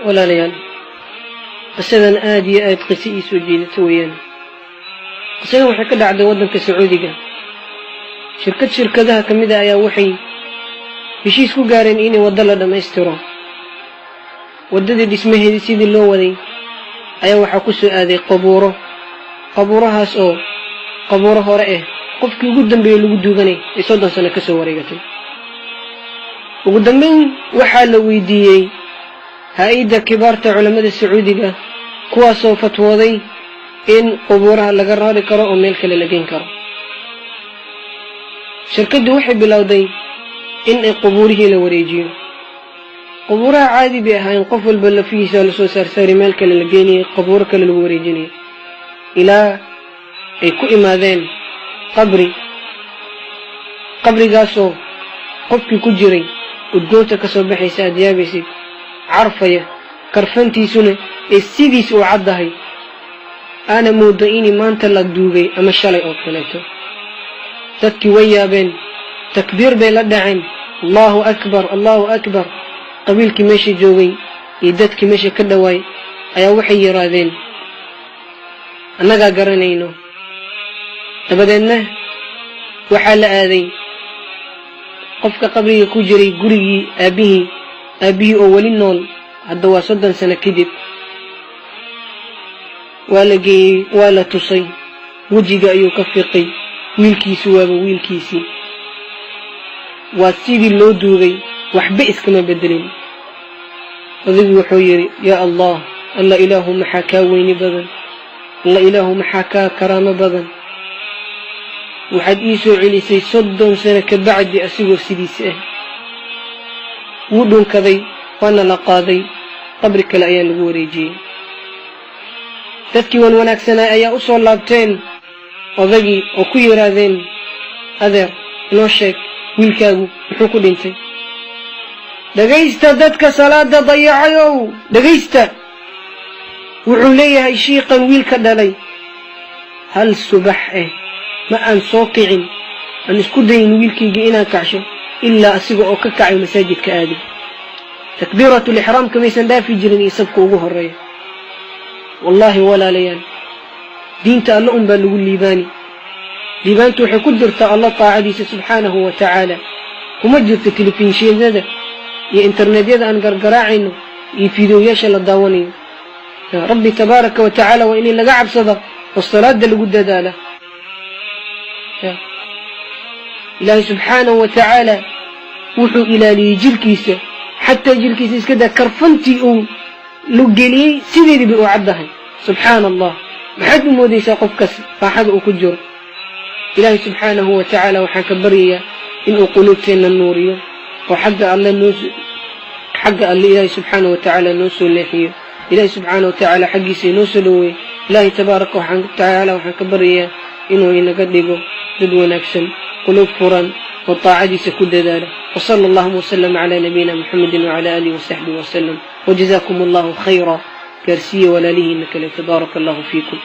Walaalayaal, qisadan aad iyo aad qiso ii soo jeedata weeyaan. Qisadan waxay ka dhacday waddanka Sacuudiga. Shirkad shirkadaha ka mid a ayaa waxay heshiis ku gaareen inay waddo la dhammaystiro. Waddadii dhismaheedii sidii loo waday ayaa waxaa ku soo aaday qabuuro, qabuurahaas oo qabuuro hore ah, qofkii ugu dambeeyey lagu duuganay ay 30 sano ka soo wareegatay. Ugu dambayn waxaa la weydiiyey hay'adda kibaarta culammada Sacuudiga, kuwaasoo fatwooday in qubuuraha laga rari karo oo meel kale la geyn karo. Shirkaddu waxay bilowday in ay qubuurihii la wareejiyo. Qubuuraha caadi bay ahaayeen, qof walba lafihiisa lasoo saarsaari, meel kale la geenayay, qabuuro kale lagu wareejinayay, ilaa ay ku imaadeen qabri, qabrigaasoo qofkii ku jiray udgoonta ka soo baxaysa aad yaabaysid, carfaya, karfantiisuna ee sidiis uu caddahay, aana moodo inii maanta la duugay ama shalay oo kaleeto. Dadkii way yaabeen, takbiir bay la dhaceen: "Allahu akbar, Allahu akbar." Qabiilkii meesha joogay iyo dadkii meesha ka dhowaay ayaa waxay yidhaahdeen: "Annagaa garanayno." Dabadeedna waxaa la aaday qofka qabriga ku jiray gurigii aabbihii, aabbihii oo weli nool. Hadda waa 30 sano kadib. Waa la geeyey, waa la tusay, wejiga ayuu ka fiiqay. Wiilkiisu waaba wiilkiisii, waa sidii loo duugay, waxba iskama beddelin. Odaygu wuxuu yidhi: "Yaa Allah, Alla Ilaahu, maxaa kaa weyni badan? Alla Ilaahu, maxaa kaa karaamo badan? Waxaad ii soo celisay 30 sano ka bacdi asigoo sidiisa ah." Wuu dhunkaday, waana la qaaday, qabri kale ayaa lagu wareejiyey. Dadkii wan wanaagsanaa ayaa u soo laabteen odagii oo ku yidhaahdeen: "Adeer, inoo sheeg, wiilkaagu muxuu ku dhintay?" Dhegaysta, dadka salaada dayacayow, dhegaysta. Wuxuu leeyahay shiiqan wiilka dhalay: "Hal subax ah ma aan soo kicin, aan isku dayin wiilkayga inaan kacsho, ilaa asiga oo ka kacay masaajidka aaday. Takbiiratul ixraamka maysan dhaafi jirin iyo safka ugu horeeya." Wallaahi walaalayaal, diinta Alla un baa lagu liibaani. Liibaantu waxay ku jirtaa Alla taacadiisa subxaanahu wa tacaala, kuma jirto telefishinada iyo internetyada aan gargaraacayno iyo fiidiyoyaasha la daawanayo. Rabbi tabaaraka wa tacaala waa in laga cabsada oo salaada lagu dadaala. Ilaahay subxaanahu wa tacaala wuxuu ilaaliyey jirkiisa, xataa jirkiisa iska daa, karfantii uu lu geliyey sideedii bay u caddahay. Subxaana Allah, maxaad u moodaysaa qofkaas raaxada uu ku jiro? Ilaahay subxaanahu wa tacaala waxaan ka baryayaa inuu quluubteenna nuuriyo oo xagga Alle noo, xagga Alle Ilaahay subxaanahu wa tacaala noo soo leexiyo, Ilaahay subxaanahu wa tacaala xaggiisa inoo soo dhoweeyo. Ilaahay tabaaraka tacaala waxaan ka baryayaa inuu inaga dhigo dad wanaagsan, quluub furan oo taacadiisa ku dadaala. وصلى اللهم وسلم على نبينا محمد وعلى آله وصحبه وسلم، وجزاكم الله خيرا. Gaarsiiya walaalihiina kale. Tabaaraka Allahu fiikum.